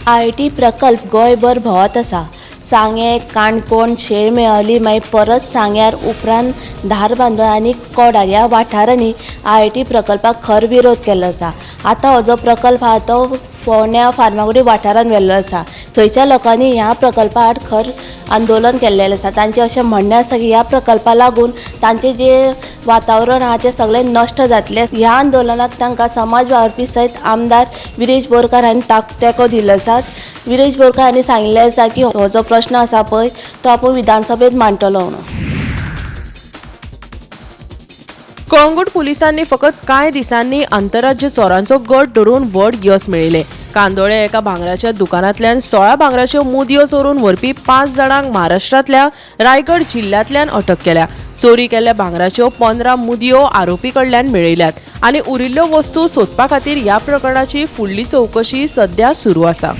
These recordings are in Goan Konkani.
आयआयटी प्रकल्प गोंयभर भोंवत आसा. सांगें, काणकोण, शेळ मेळली, मागीर परत सांग्यार, उपरांत धारबांदोडा आनी कोडार ह्या वाठारांनी आयआयटी प्रकल्पाक खर विरोध केल्लो आसा. आतां हो जो प्रकल्प आहा तो फोंड्या फार्मागुडी वाठारांत व्हेल्लो आसा. थंयच्या लोकांनी ह्या प्रकल्पा आड खर आंदोलन केल्लें आसा. तांचें अशें म्हणणें आसा की ह्या प्रकल्पा लागून तांचें जें वातावरण आहा तें सगळें नश्ट जातलें. ह्या आंदोलनाक तांकां समाज वावुरपी सयत आमदार विरेश बोरकार हांणी तेंको दिल्लो आसा. विरेश बोरकार हांणी सांगिल्लें आसा की हो जो प्रश्न आसा पळय तो आपूण विधानसभेत मांडटलो म्हणून. कळंगूट पुलिसांनी फकत कांय दिसांनी आंतरराज्य चोरांचो गट धरून व्हड यश मेळयलें. कांदोळे एका भांगराच्या दुकानांतल्यान 16 भांगराच्यो मुदयो चोरून व्हरपी 5 जाणांक महाराष्ट्रांतल्या रायगड जिल्ल्यांतल्यान अटक केल्या. चोरी केल्ल्या भांगराच्यो 15 मुदयो आरोपी कडल्यान मेळयल्यात आनी उरिल्ल्यो वस्तू सोदपा खातीर ह्या प्रकरणाची फुडली चवकशी सध्या सुरू आसा.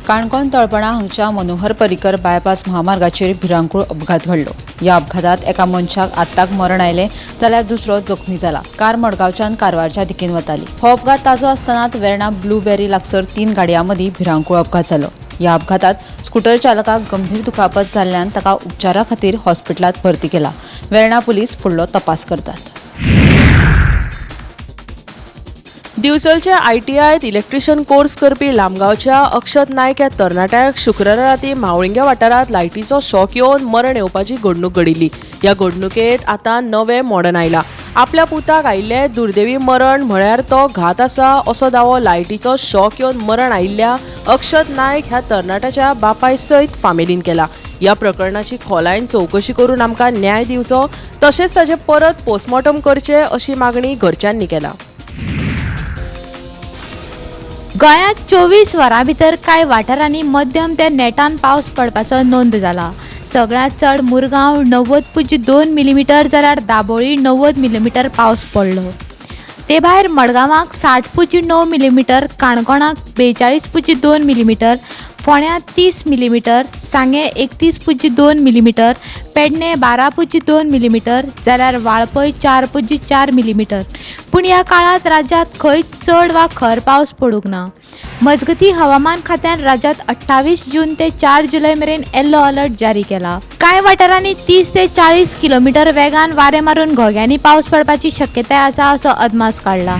काणकोण तळपणा हांगच्या मनोहर पर्रीकर बायपास महामार्गाचेर भिरांकूळ अपघात घडलो. ह्या अपघातात एका मनशाक आत्ताक मरण आयलें जाल्यार दुसरो जखमी जाला. कार मडगांवच्यान कारवारच्या दिकेन वताली. हो अपघात ताजो आसतनाच वेर्णा ब्लूबेरी लागसर 3 गाडयां मदीं भिरांकूळ अपघात जालो. ह्या अपघातात स्कुटर चालकाक गंभीर दुखापत जाल्ल्यान ताका उपचारा खातीर हॉस्पिटलांत भरती केला. वेर्णा पुलीस फुडलो तपास करतात. दिवचलचे आयटीआयत इलेक्ट्रिशियन कोर्स करपी लामगांवच्या अक्षत नायक ह्या तरणाट्याक शुक्रारा राती मावळिंग्या वाठारांत लायटीचो शॉक येवन मरण येवपाची घडणूक घडिल्ली. ह्या घडणुकेंत आतां नवें मॉडर्न आयलां. आपल्या पुताक आयिल्लें दुर्दैवी मरण म्हळ्यार तो घात आसा असो दावो लायटीचो शॉक येवन मरण आयिल्ल्या अक्षत नायक ह्या तरणाट्याच्या बापाय सयत फामिलीन केला. ह्या प्रकरणाची खोलायेन चवकशी करून आमकां न्याय दिवचो तशेंच ताचें परत पोस्टमॉर्टम करचें अशी मागणी घरच्यांनी केला. गोंयांत 24 वरां भितर कांय वाठारांनी मध्यम ते नेटान पावस पडपाचो नोंद जाला. सगळ्यांत चड मुरगांव 90.2 मिलीमिटर जाल्यार दाबोळी 90 मिलीमिटर पावस पडलो. ते भायर मडगांवाक 60.9 मिलीमिटर, काणकोणाक 42.2 मिलीमिटर, फोंड्यां 30 मिलीमिटर, सांगें 31.2 मिलीमिटर, पेडणें 12.2 मिलीमिटर जाल्यार वाळपय 4.4 मिलीमिटर. पूण ह्या काळांत राज्यांत खंय चड वा खर पावस पडूंक ना. मजगतीं हवामान खात्यान राज्यांत 28 जून ते 4 जुलय मेरेन येल्लो अलर्ट जारी केला. कांय वाठारांनी 30 ते 40 किलोमिटर वेगान वारें मारून घोग्यांनी पावस पडपाची शक्यताय आसा असो अदमास काडला.